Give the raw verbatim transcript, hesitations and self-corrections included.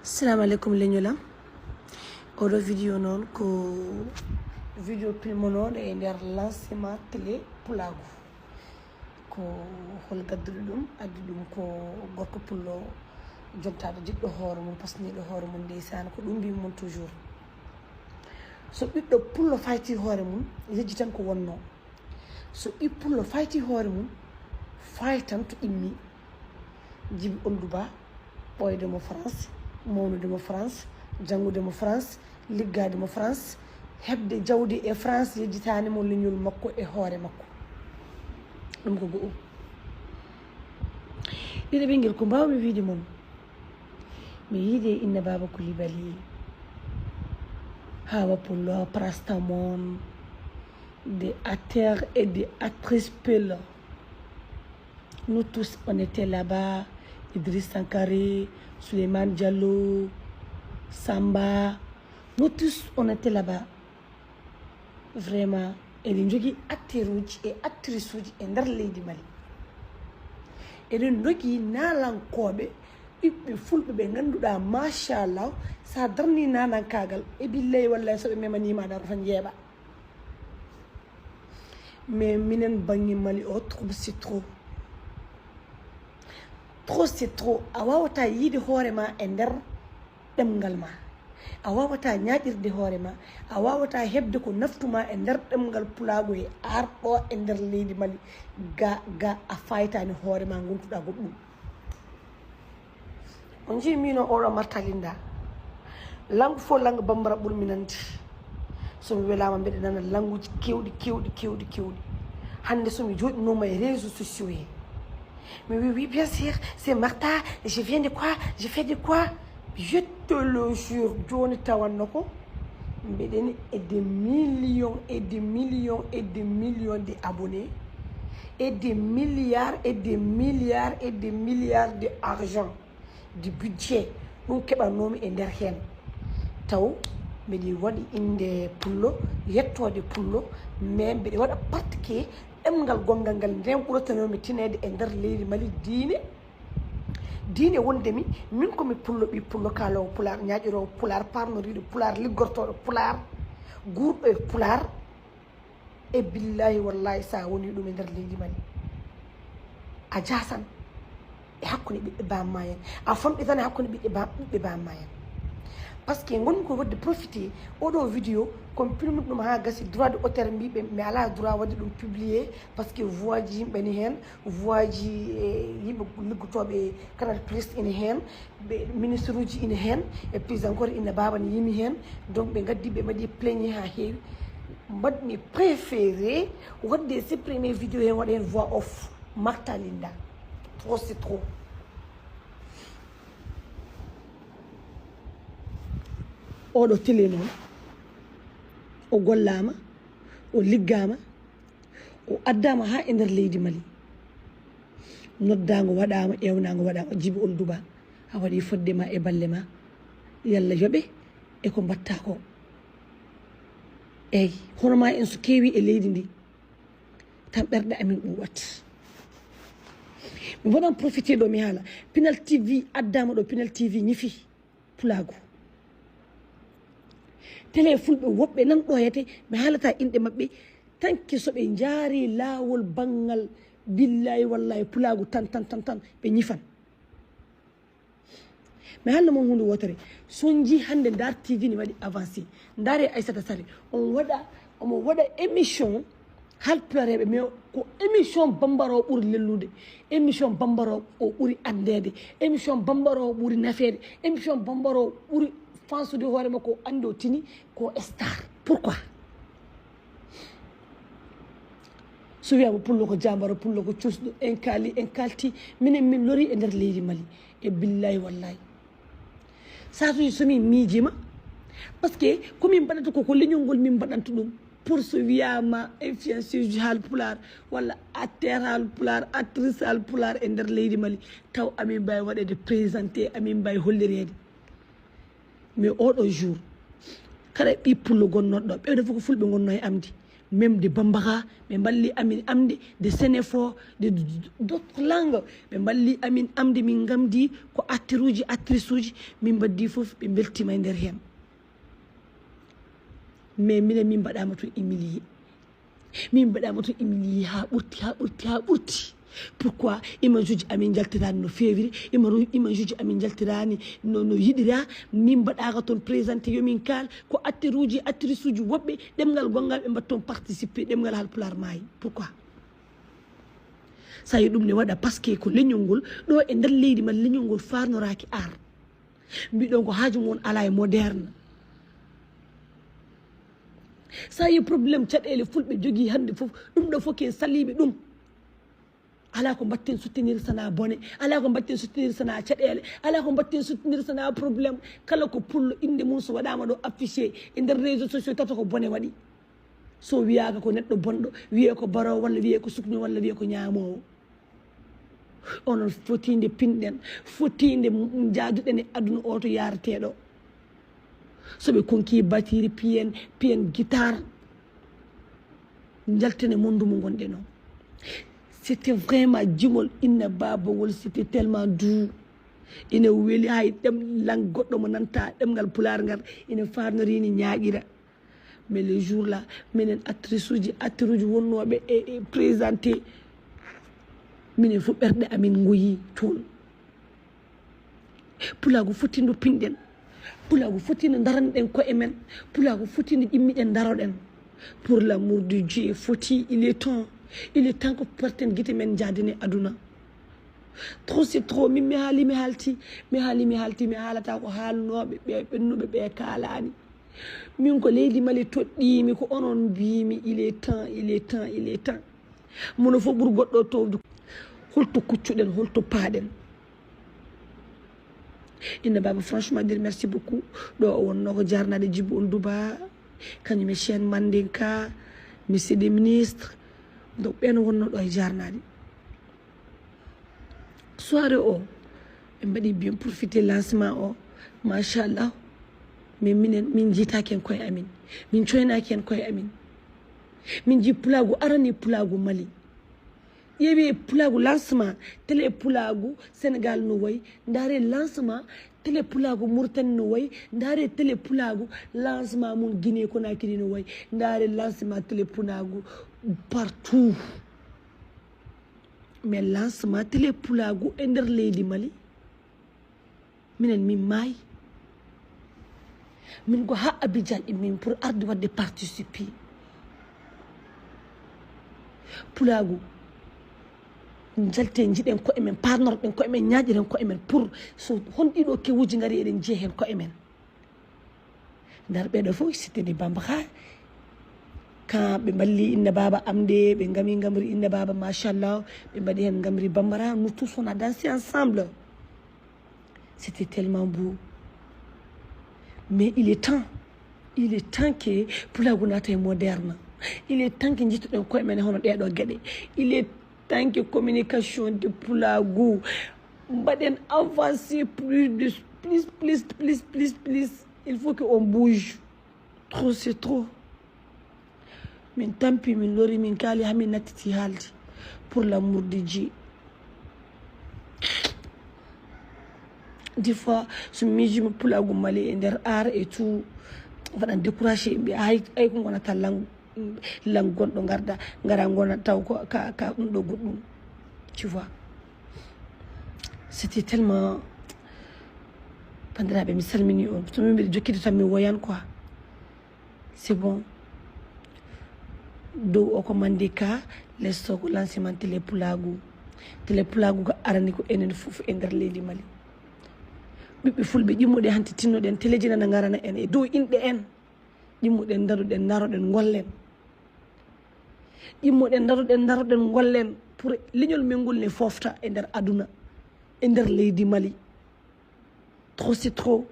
Assalamu aleykum leñolam. Oɗo vidéo noon ko vidéo pilmonooɗo e nder lancement télé pulaagu. Ko hol gadduɗo ɗum? Addi ɗum ko gorko pullo jontaaɗo jiɗɗo hoore mum, pasniiɗo hoore mum ndeysaan. Ko ɗum mbimi mon toujours, so ɓiɗɗo pullo fayti hoore mum, yejji tan ko wonnoo. So ɓi pullo fayti hoore mum, faytan to ɗimmi. Jibi Oldu Ba, ɓooyde mo France, mawnude mo France, janngude mo France, liggaade mo France, heɓde jawdi e France yejjitaani mo leñol makko e hoore makko. Ɗum ko go'o. Ɗiɗo ɓinngel, ko mbaawmi wiyde mon, mi yiide e Inna Baaba Kulibali, Hawa Pullo, Paracétamol, de acteurs et de actrices pullo. Nous tous, on était là-bas. Idriss Sankaré, Souleymane Diallo, Samba. Nous tous, on était là-bas. Vraiment, eɗen njogii acteurs uji e actrices uji e nder leydi Mali. Eɗen njogii naalankooɓe, ɓiɓɓe fulɓe ɓe ngannduɗaa, machallah, so a darnii naalankaagal, e billahi wallahi, so ɓe memaniima, a darata njeeɓa. Mais minen bannge Mali o, trop c'est trop. Trop c'est trop. A waawataa yiide hoore ma e nder ɗemngal ma. A waawataa ñaaƴirde hoore ma. A waawataa heɓde ko naftu ma e nder ɗemngal pulaagu e arɗo e nder leydi Mali. Ga, ga a faytaani hoore ma, ngontuɗaa goɗɗum. On njii mino oɗo Marta Linda. Langue fof, langue bambara ɓurmi nande. So mi welaama, mbeɗa nana langueji keewɗi, keewɗi, keewɗi, keewɗi. Hannde so mi jooɗinooma e réseaux sociaux he, mi wi, oui, bien sûr, c'est Marta, je viens de quoi, je fais de quoi? Je te le jure, jooni tawanno ko mbeɗen e des millions et des millions et des millions de abonnés, et des milliards et des milliards et des milliards de argent, de budget, ɗum keɓannoomi e nder heen. Taw mbeɗa waɗi innde pullo, yettoode pullo, mais mbeɗa waɗa pratiquer ɗemngal gonngal ngal, nden ɓuratanoomi tineede e nder leydi Mali diine. Diine wondemi, min ko mi pullo, ɓi pullo, kaaloowo pulaar, ñaaƴiroowo pulaar, parnoriiɗo pulaar, liggortooɗo pulaar, guurɗo e pulaar. E billahi wallahi, so a woni ɗum e nder leydi Mali, a jasan e hakkunde ɓiɓɓe bamma en, a famɗitan e hakkunde ɓiɓɓe ba-, ɓiɓɓe bamma en. Par ce que ngonmi ko waɗde profité oɗo vidéo, komi pilmude ɗum haa gasi, droit de auteur mbiɓe mi ala droit waɗde ɗum publié, par ce que voix ji yimɓe ne heen, voix ji, e, yimɓe liggotooɓe Canal Plus ene heen, ɓe ministre uji ene heen, et puis encore Inna Baaba ne yimi heen. Donc ɓe ngaddi, ɓe mbaɗi plaigner haa heewi. Mbaɗmi préféré waɗde supprimer vidéo heen, waɗa heen voix off. Marta Linda, trop c'est trop. Oɗo télé noon, o gollaama, o liggaama, o addaama haa e nder leydi Mali. Noddaango waɗaama, ewnaango waɗaama, Jibi Oldu Ba, a waɗi fodde ma e balle ma. Yalla yoɓe e ko mbaɗta ko. Eyi, hono ma en so keewi e leydi ndi, tan ɓerɗe amin ɓuuɓat. Mi waɗan profité ɗo mi haala, Pinal T V addaama ɗo, Pinal T V ñifi pulaagu. Télé fulɓe woɓɓe nan ɗoyete, mi haalata inɗe maɓɓe, tanki so ɓe njaari laawol banngal, billahi wallahi, pulaagu tan, tan, tan, tan, ɓe ñifan. Mi haalna mon huunde wootere, so on njii hannde Ndar T V ne waɗi avancé, ndaare Aissata Sare, on waɗa, omo waɗa émission haalpulareeɓe, mais ko émission bambara o ɓuri lellude, émission bambara o ɓuri anndeede, émission bambara o ɓuri nafeede, émission bambara o ɓuri fansude hoore makko, o anndi o tini ko star. Pourquoi? So wiyaama pullo ko jaambaro, pullo ko cuusɗo, en kaali, en kaalti, minen min lori e nder leydi Mali. E billahi wallahi. Saatuuji so min miijiima, par ce que ko min mbaɗata ko, ko leñol ngol min mbaɗanta ɗum. Pour so wiyaama influenceuse haalpulaar, walla acteur haalpulaar, actrice haalpulaar e nder leydi Mali, taw amin mbaawi waɗeede présenté, amin mbaawi hollireede. Mais oɗo jour, kala ɓi pullo gonnooɗo ɗo, ɓewde fof ko fulɓe ngonnoo e amdi. Même de Bambara, ɓe mballi amin amde, de Senefo, de d'autres langues, ɓe mballi amin amde, min ngamdi ko acteuruji, actriceuji, min mbaddi fof, ɓe mbeltima e nder hen. Mais minen min mbaɗama toon humilié. Min mbaɗama toon humilié ha ɓurti, ha ɓurti, ha ɓurti. Pourquoi? Image uji amin jaltirani no fewiri, image uji amin jaltirani no, no yiɗira. Min mbaɗaka toon présenté, yomin kaal ko acteuruji, actriceuji woɓɓe, ɗemngal gongal ɓe mbaɗi toon participé, ɗemngal Haalpulaar maayi. Pourquoi? Sa yi ɗum ne waɗa parce que ko leñol ngol, ɗo e nder leydi ma leñol ngol farnoraki ar. Mbiɗon ko haaju mon ala e moderne. Sa yi problème caɗeele fulɓe jogii hannde fof, ɗum ɗo fof ken saliɓe ɗum. Ala ko mbatten soutenir sana bone, ala ko mbatten soutenir sana caɗeele, ala ko mbatten soutenir sana problème. Kala ko pullo, innde mum so waɗama ɗo affiché e nder réseaux sociaux, tata ko bone waɗi. So wiyaka ko neɗɗo bonɗo, wiye ko baro walla wiye ko sukno walla wiye ko ñamowo. Onon fotinde pinɗen, fotinde jaaduɗen e aduna o to yareteɗo. So ɓe konki batiri, piyen, piyen guitare, jaltene mondu mo gonɗen o. C'était vraiment jimol inna baba ngol, c'était tellement doux. Ina weli hay ɗem lang goɗɗo mo nanta ɗemngal pulaar ngal, ina farnorini ñaaƴira. Mais le jour là, minen actrice uji, acteur uji wonnooɓe e, e présenté, minen fof ɓerɗe amin ngoyi toon. Pulaagu foti ndu pinɗen, pulaagu foti ndu ndaranɗen koye men, pulaagu foti ndu ƴimmiɗen ndaroɗen. Pour l'amour de Dieu, foti, il est temps, il est temps ko porten gite men jaadene aduna. Trop c'est trop, min mi haali mi halti, mi haali mi halti, mi haalata ko haalnooɓe ɓe ɓennuɓe ɓe kaalani. Min ko leydi Mali toɗɗimi, ko onon mbimi il est temps, il est temps, il est temps. Mono fof ɓuri goɗɗo towde. Holto kuccuɗen, holto paaɗen? Inna baba, franchement dire merci beaucoup. Ɗo o wonno ko jarnade Djibo on Duba, kañum e chaîne Mandinka, monsieur le ministre. Donc ɓen wonno ɗo e jarnade. Soirée o ɓe mbaɗi bien profité lancement o, machallah. Mais minen min jiitaki hen koye amin, min coynaki hen koye amin. Min jii pulaagu arani, pulaagu Mali. Ƴeewi pulaagu lancement télé pulaagu Sénégal no wayi, ndaare lancement télé pulaagu Mauritanie no wayi, ndaare télé pulaagu lancement mum Guinée Conakry no wayi, ndaare lancement télé pulaagu partout. Mais lancement télé pulaagu e nder leydi Mali, minen min maayi. Min ko ha Abidjan immin pour arde wadde participer. Pulaagu, jalte, jiɗen koye men, parnorɗen koye men, ñaaƴiren koye men pour so hon ɗiɗo kewuji ngari eɗen jiya hen koye men. Ndar ɓeɗo fof c'était des Bambara. Quand ɓe mballi inna baba am de, ɓe ngami ngamri inna baba, machallah, ɓe mbaɗi hen ngamri Bambara, nous tous on a dansé ensemble. C'était tellement beau. Mais il est temps, il est temps que pulaagu naata e moderne. Il est temps que jittuɗen koye men e hono ɗeɗo geɗe. Il est temps que communication de pulaagu mbaɗen avancé plus de, plus, plus, plus, plus, plus. Il faut que on bouge. Trop c'est trop. Min tampi, min lori, min kaali, ha min nattiti haalde. Pour l'amour de Dieu. Des fois so miijima pulaagu Mali e nder art et tout, waɗan découragé, mbiya ay, ay ko gonata lang, lang gonɗo ngarda, ngara gona taw ko ka, ka ɗum ɗo goɗɗum. Tu vois? C'était tellement, bandiraɓe, mi salmini on. So min mbiɗa jokkide tan mi woyan quoi. C'est bon. Dow o ko Mandinka, les o ko lancement télé pulaagu. Télé pulaagu ko arani ko enen fof e nder leydi Mali. Ɓiɓɓe fulɓe, ƴimmoɗen hanti tinnoɗen téléji nana ngarana en e dow inɗe en. Ƴimmoɗen, daroɗen, daroɗen, ngollen. Ƴimmoɗen, daroɗen, daroɗen, ngollen pour leñol men ngol ne fofta e nder aduna, e nder leydi Mali. Trop c'est trop.